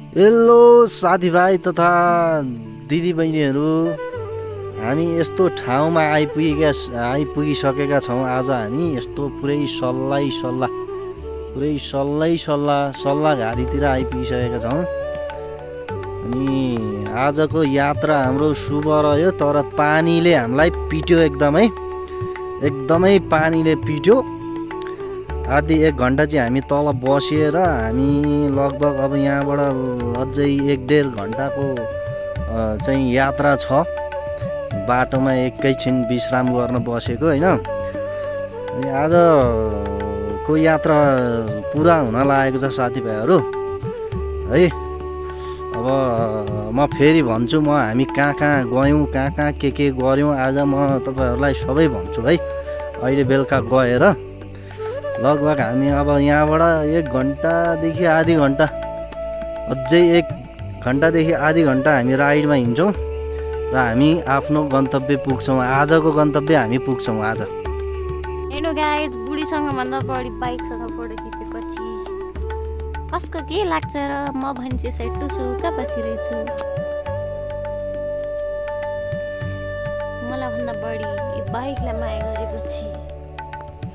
Hello साथीभाइ तथा दिदीबहिनीहरू, हामी यस्तो ठाउँमा आइपुगिसकेका छौँ। आज हामी यस्तो पुरै सल्लाह घारीतिर आइपुगिसकेका छौँ। अनि आजको यात्रा हाम्रो शुभ रह्यो, तर पानीले हामीलाई पिट्यो, एकदमै पानीले पिट्यो। आधी 1 घन्टा चाहिँ हामी तल बसेर हामी लगभग अब यहाँबाट अझै 1-1.5 घन्टाको चाहिँ यात्रा छ। बाटोमा एकैछिन विश्राम गर्न बसेको होइन। अनि आजको यात्रा पुरा हुन लागेको छ साथीभाइहरू है। अब म फेरि भन्छु, हामी कहाँ गयौँ, कहाँ के गऱ्यौँ, आज म तपाईँहरूलाई सबै भन्छु है। अहिले बेलुका गएर लगभग हामी अब यहाँबाट 1 घन्टादेखि आधी घन्टा, अझै 1 घन्टादेखि आधी घन्टा हामी राइडमा हिँड्छौँ र हामी आफ्नो गन्तव्य पुग्छौँ। आजको गन्तव्य हामी पुग्छौँ आज। हेर्नु गाइज, बुढीसँग भन्दा बढी बाइकसँग फोटो खिचेपछि कसको के लाग्छ र म भन्छ टुसुक्क बसिरहेछु। मलाई भन्दा बढी बाइकलाई माया गरेपछि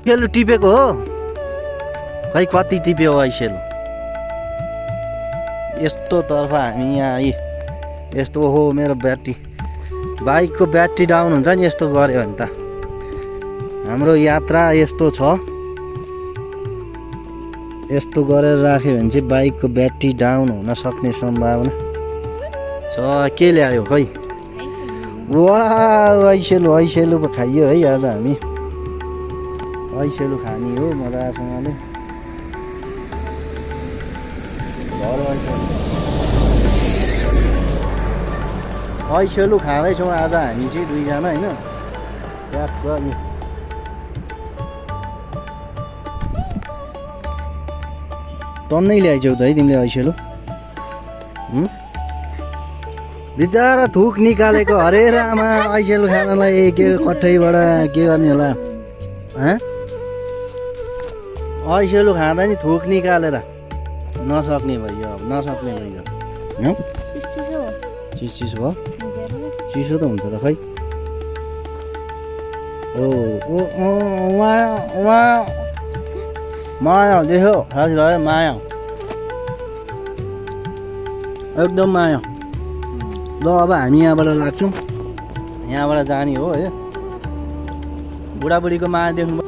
सेलु टिपेको हो खै, कति टिप्यो सेलु। यस्तो तर्फ हामी यहाँ यस्तो हो, मेरो बाइकको ब्याट्री डाउन हुन्छ नि यस्तो गऱ्यो भने त। हाम्रो यात्रा यस्तो छ, यस्तो गरेर राख्यो भने चाहिँ बाइकको ब्याट्री डाउन हुन सक्ने सम्भावना छ। के ल्यायो खै? वाह, ऐसेलु पो खाइयो है आज हामी। ऐसेलु खाने हो मजासँगले। ऐसेलु खाँदैछौँ आज हामी चाहिँ 2 जना होइन। टन्नै ल्याइछौ त है तिमीले ऐसेलु। बिचारा थुक निकालेको, अरे रामा, ऐसेलु खानलाई के कठैबाट के गर्ने होला। ऐसेलु खाँदा नि थुक निकालेर नसक्ने भयो। चिसो भयो, चिसो त हुन्छ त खै। माया देख्यो साथीभाइ, माया एकदम माया। ल अब हामी यहाँबाट लाग्छौँ, यहाँबाट जाने हो है। बुढाबुढीको माया देख्नु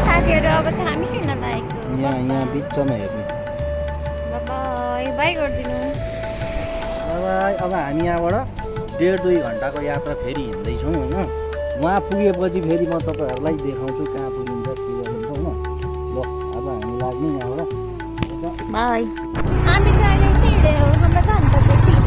साथीहरू। अब चाहिँ हामी किन लागेको यहाँ बिचमा हेर्ने। बाई गरिदिनु। अब हामी यहाँबाट 1.5-2 घन्टाको यात्रा फेरि हिँड्दैछौँ होइन। वहाँ पुगेपछि फेरि म तपाईँहरूलाई देखाउँछु कहाँ पुगिन्छ, के गरिन्छ होइन। ल अब हामी लाग्ने यहाँबाट। बाई। हामी चाहिँ अहिले हिँड्यौँ, हाम्रो गन्तव्य थियो।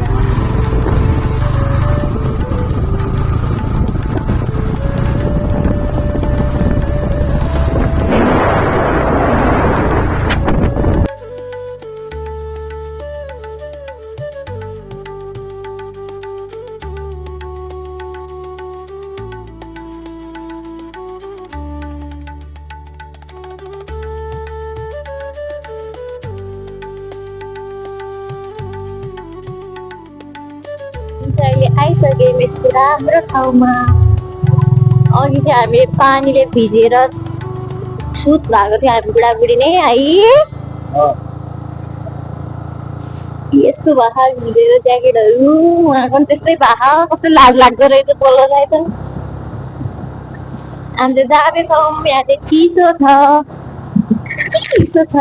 अहिले आइसक्यौँ यस्तो राम्रो ठाउँमा। अघि चाहिँ हामी पानीले भिजेर सुत भएको थियो, हामी बुढाबुढी नै है। यस्तो भाषा भिजेर ज्याकेटहरू उहाँको पनि त्यस्तै भाषा, कस्तो लाज लाग्दो रहेछ बोल्नलाई त। हामी त जाँदैछौँ, यहाँ चाहिँ चिसो छ।